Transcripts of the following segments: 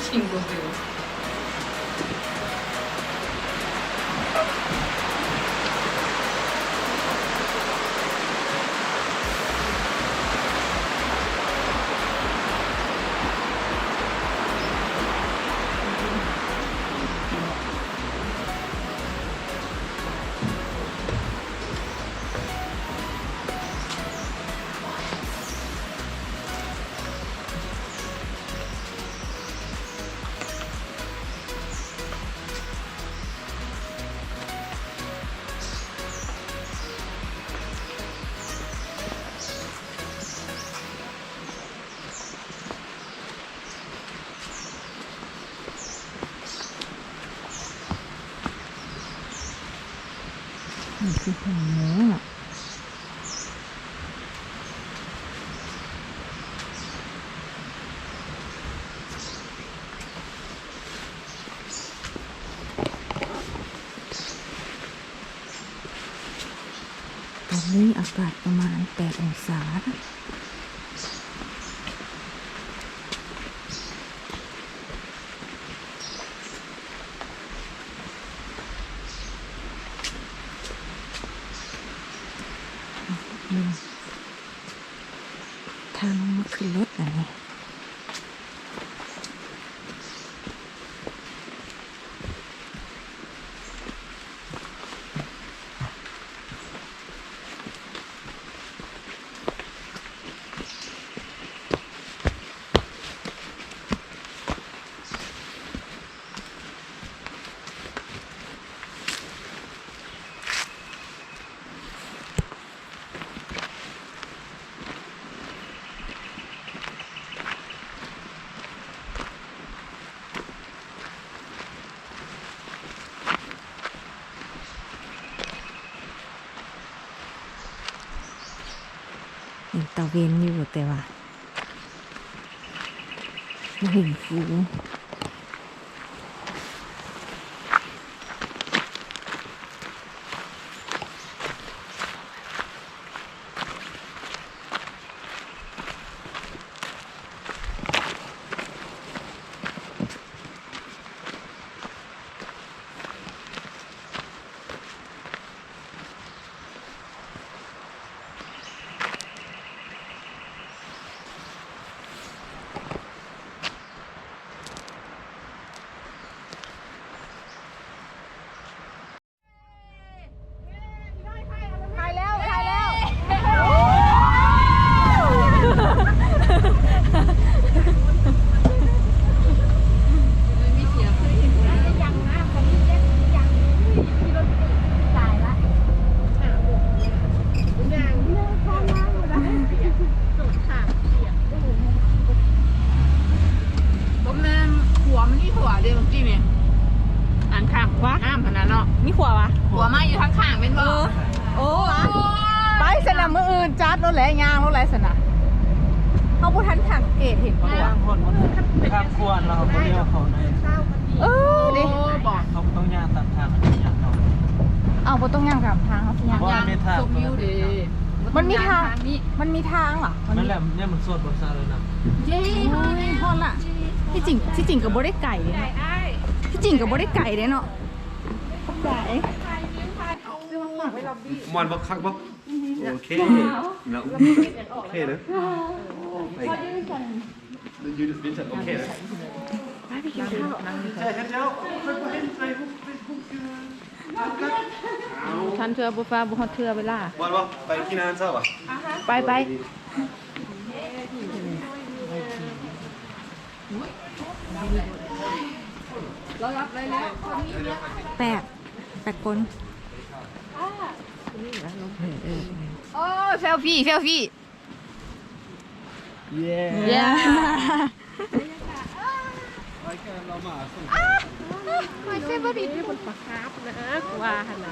Jingle bells. ມັນຄືຫົວເມືອງເນາະ. ຕອນນີ້ອາກາດປະມານແປດອົງສາ. ທາງມາຂຶ້ນລົດອັນນີ້. ເຫັນຕາເວັນຢູ່ ແຕ່ວ່າບໍ່ເຫັນພູ. ບໍ່ແມ່ນ ຂົວມັນມີຂົວເດ້ ເມື່ອກີ້ນີ້ ອັນຂ້າງ ວະ ຫ້າມຫັ້ນນະເນາະ ມີຂົວວະ ຂົວມາຢູ່ທາງຂ້າງແມ່ນບໍ່? ເອີ ໂອ້ ໂອ້ຍ ໄປຊັ້ນນະ ມື້ອື່ນຈັດໂລດແຫຼະ ຍ່າງໂລດແຫຼະຊັ້ນນະ ເຮົາບໍ່ທັນສັງເກດເຫັນຂົວ ທາງຄົນມັນຂ້າມຂົວ ແລ້ວເຮົາກໍລ້ຽວເຂົ້າໃນ ເອີ ເດ້ ເຂົາບໍ່ຕ້ອງຍ່າງຕາມທາງ ເຮົາຍ່າງເຂົ້າ ເອົ້າ ບໍ່ຕ້ອງຍ່າງຕາມທາງ ເຮົາຊິຍ່າງ ເພາະວ່າມັນມີທາງ ຊົມວິວເດ້. ມັນມີທາງ ທາງນີ້ ມັນມີທາງຫວາ? ມັນມີ ແມ່ນແຫຼະ ຍາມມັນສວດບົດຊາເລີຍນະ ເຢ້ ໂອ້ຍ ຮອດລະ ທີ່ຈິງ ທີ່ຈິງກໍບໍ່ໄດ້ໄກເດ້ເນາະ ທີ່ຈິງກໍບໍ່ໄດ້ໄກເດ້ເນາະ ຂອບໃຈ ມ່ວນບໍ່? ຄັກບໍ່? ໂອເຄ ແລ້ວ ໂອເຄເດີ ຢູ່ ຢູ່ ຢູ່ ໂອເຄເດີ ໄປ ໄປກິນເຂົ້າ ໃຊ່ ເຫັນແລ້ວ ຂ້ອຍບໍ່ເຫັນໃສ່ຮູບເຟສບຸກຢູ່ ບໍ່ທັນເທື່ອ ບໍ່ຟ້າ ບໍ່ຮອດເທື່ອເວລາ ວ່າ ວ່າ ໄປກິນອາຫານເຊົ້າຫວາ? ໄປ ໄປ ແປກ ແປກປົນ ໂອ້ ເຊລຟີ ເຊລຟີ. ເຢ້ ເຢ້ My favorite ປາຄາບນະ ກວ່າຫັ້ນນະ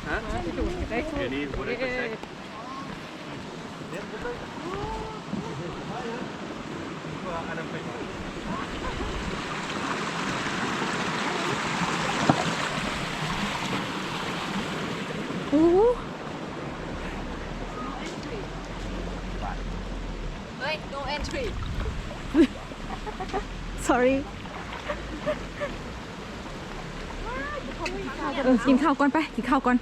ຮະ ມາໂດນໄດ້ ດຽວນີ້ບໍ່ໄດ້ໄປໃສ ໂອ້ ເຮີ້ຍ no entry. ເອີ ກິນເຂົ້າກ່ອນໄປ ກິນເຂົ້າກ່ອນ.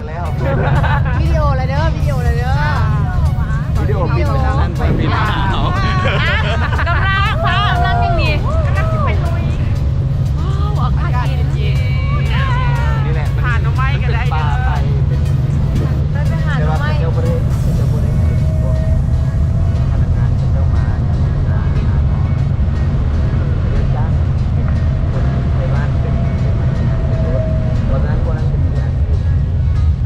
ແລ້ວ ວິດີໂອລະເດີ ວິດີໂອລະເດີ ວິດີໂອ ວິດີໂອ ປິດໄປທາງນັ້ນ ໄປ ປິດ ອ່ະ ກຳລັງ ກຳລັງ ກຳລັງ ຍັງນີ້ ກຳລັງຊິໄປລຸຍ ວ້າວ ອາກາດເຢັນໆ ນີ້ແຫຼະ ມັນ ຫາໜໍ່ໄມ້ກໍໄດ້ ເປັນປ່າໄຜ່ ເປັນ ເດີ ໄປຫາໜໍ່ໄມ້ ແຕ່ວ່າເຂົາເຈົ້າບໍ່ໄດ້ ເຂົາເຈົ້າບໍ່ໄດ້ ພວກພະນັກງານເຂົາເຈົ້າມາ ເຂົາເຈົ້າຈ້າງເປັນຄົນໄທບ້ານ ເປັນ ເປັນພະນັກງານ ເປັນ ເພາະສະນັ້ນພວກນັ້ນຈະມີອາຊີບ ວຽກ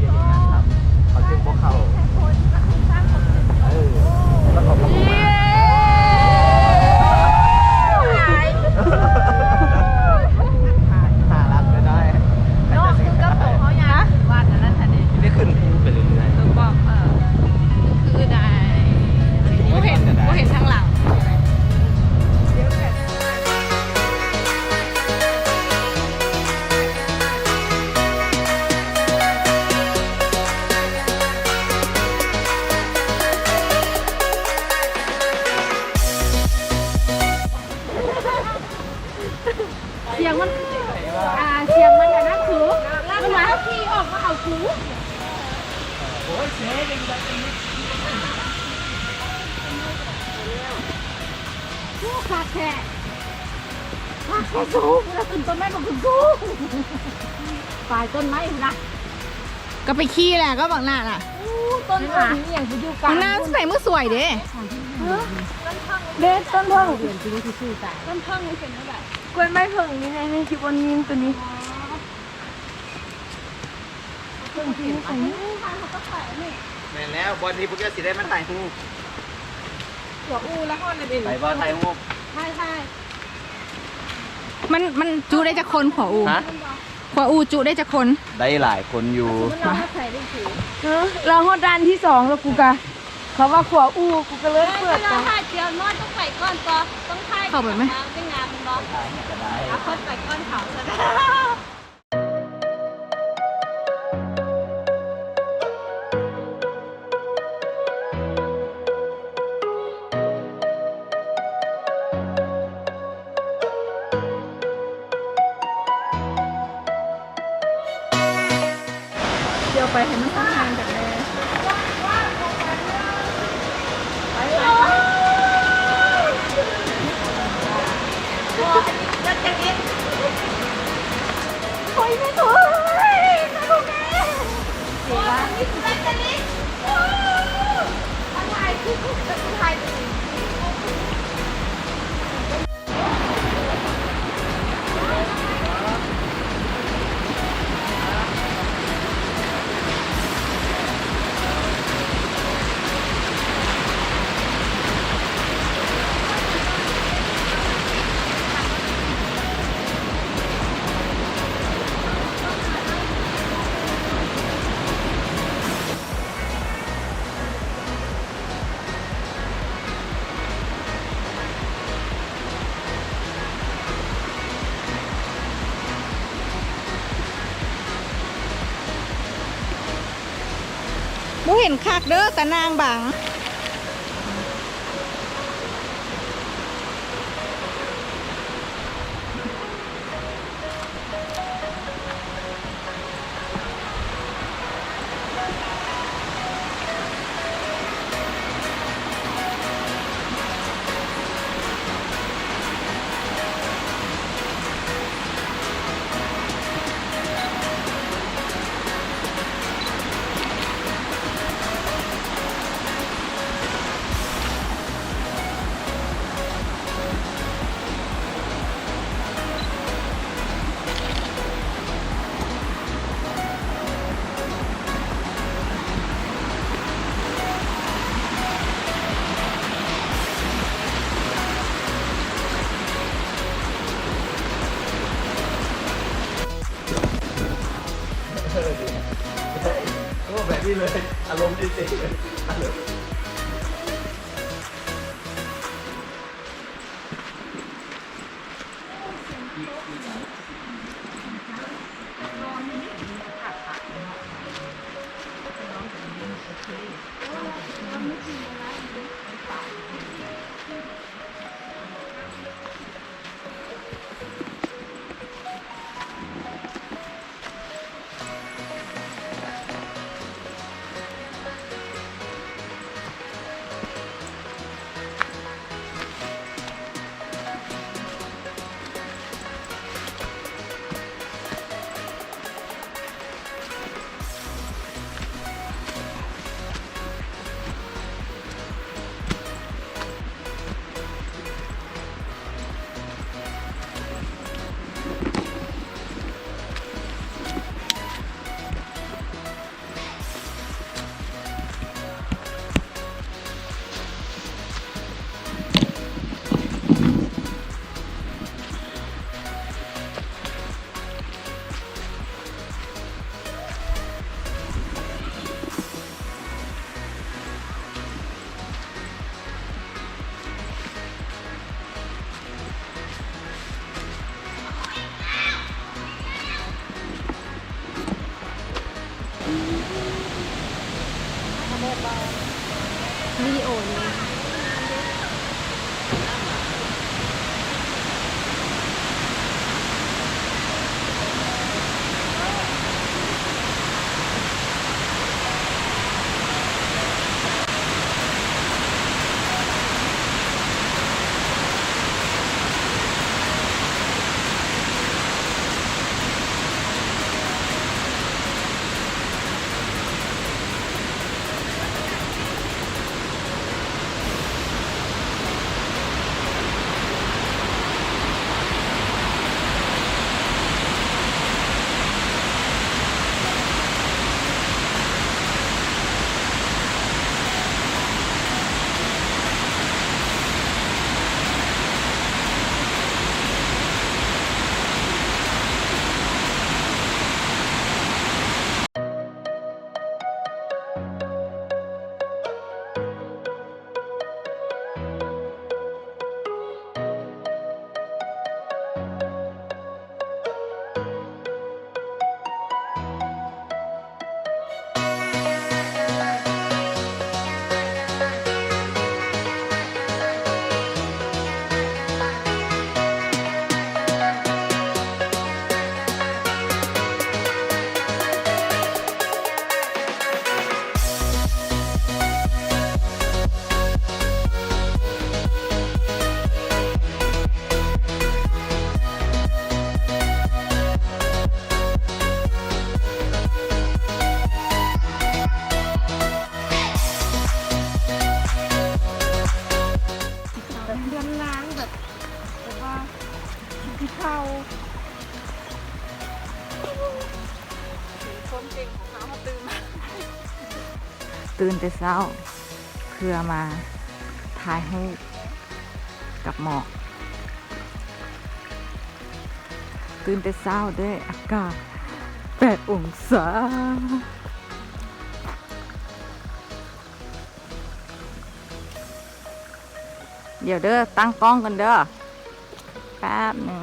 ເຮັດງານທຳ ເຂົາຈຶ່ງບໍ່ເຂົ້າ ເອີ ແລ້ວເຂົາກໍບໍ່ມາ ໜ້າລັກໄດ້ ເນາະ ຄືກັບໂຕເຮົາຍ່າງຂຶ້ນວັດອັນນັ້ນຫັ້ນເດ ໄດ້ຂຶ້ນພູໄປເລື້ອຍໆ ຄືບອກ ເອີ ຄືໄດ້ ບໍ່ເຫັນ ບໍ່ເຫັນທາງຫຼັງ. ສຽງມັນ ອ່າ ສຽງມັນອັນນັ້ນຄື ມັນວ່າ ຂີ່ອອກມາເອົາກູ ໂອ້ ຄັກແທ້ ຄັກແທ້ ສູງ ລະຂຶ້ນຕົ້ນໄມ້ບໍ່ຄືສູງ ປາຍຕົ້ນໄມ້ພຸ້ນນະ. ກໍໄປຂີ່ແຫຼະ ກໍບັກໜ້ານະ. ຕົ້ນເຜິ້ງອີ່ຫຍັງຊິຢູ່ກາງ ບັກໜ້າຊິໄປມື້ສວຍເດ້. ເດ້ ຕົ້ນເຜິ້ງ ຕົ້ນເຜິ້ງມັນເປັນຈັ່ງໃດ? ກ້ວຍໄມ້ເຜິ້ງນີ້ ໃນ ໃນຄລິບມັນມີຕົວນີ້. ແມ່ນແລ້ວ ບ່ອນທີ່ພວກເຈົ້າຊິໄດ້ມາຖ່າຍຮູບ. ຂົວອູ່ລະຮອດລະເດ ໄປບໍ່ຖ່າຍຮູບ? ຖ່າຍ ຖ່າຍ. ມັນ ມັນຈຸໄດ້ຈັກຄົນ ຂົວອູ່? ຮະ? ຂົວອູ່ຈຸໄດ້ຈັກຄົນ? ໄດ້ຫຼາຍຄົນຢູ່. ເອີ ລາວຮອດດ່ານທີສອງແລ້ວ ກູກະ ເຂົາວ່າຂົວອູ່ ກູກະເລີຍເປີດ ລາວຖ່າຍດຽວນ້ອຍ ຕ້ອງໄປກ່ອນ ຕ້ອງ ຕ້ອງຖ່າຍ ເຂົ້າໄປໄໝ? ງາມແມ່ນບໍ່? ຖ່າຍໃຫ້ກໍໄດ້ ເອົາຄົນໄປກ່ອນເຂົາຊະ. ດຽວໄປໃຫ້ມັນຫ່າງໆກັນແດ່. ໄປ ໄປ ໄປ. ໂອ້ຍ ແມ່ເອີຍ ແມ່ລູກແມ່. ບໍ່ເຫັນຄັກເດີ ຕາໜ່າງບັງ. ໂອ້ ແບບນີ້ເລີຍ ອາລົມດີໆ ອາລົມ. ວິດີໂອນີ້. ຕື່ນແຕ່ເຊົ້າເພື່ອມາຖ່າຍຮູບກັບໝອກ. ຕື່ນແຕ່ເຊົ້າເດ້ອາກາດແປດອົງສາ. ດຽວເດີ ຕັ້ງກ້ອງກ່ອນເດີ ແປັບໜຶ່ງ.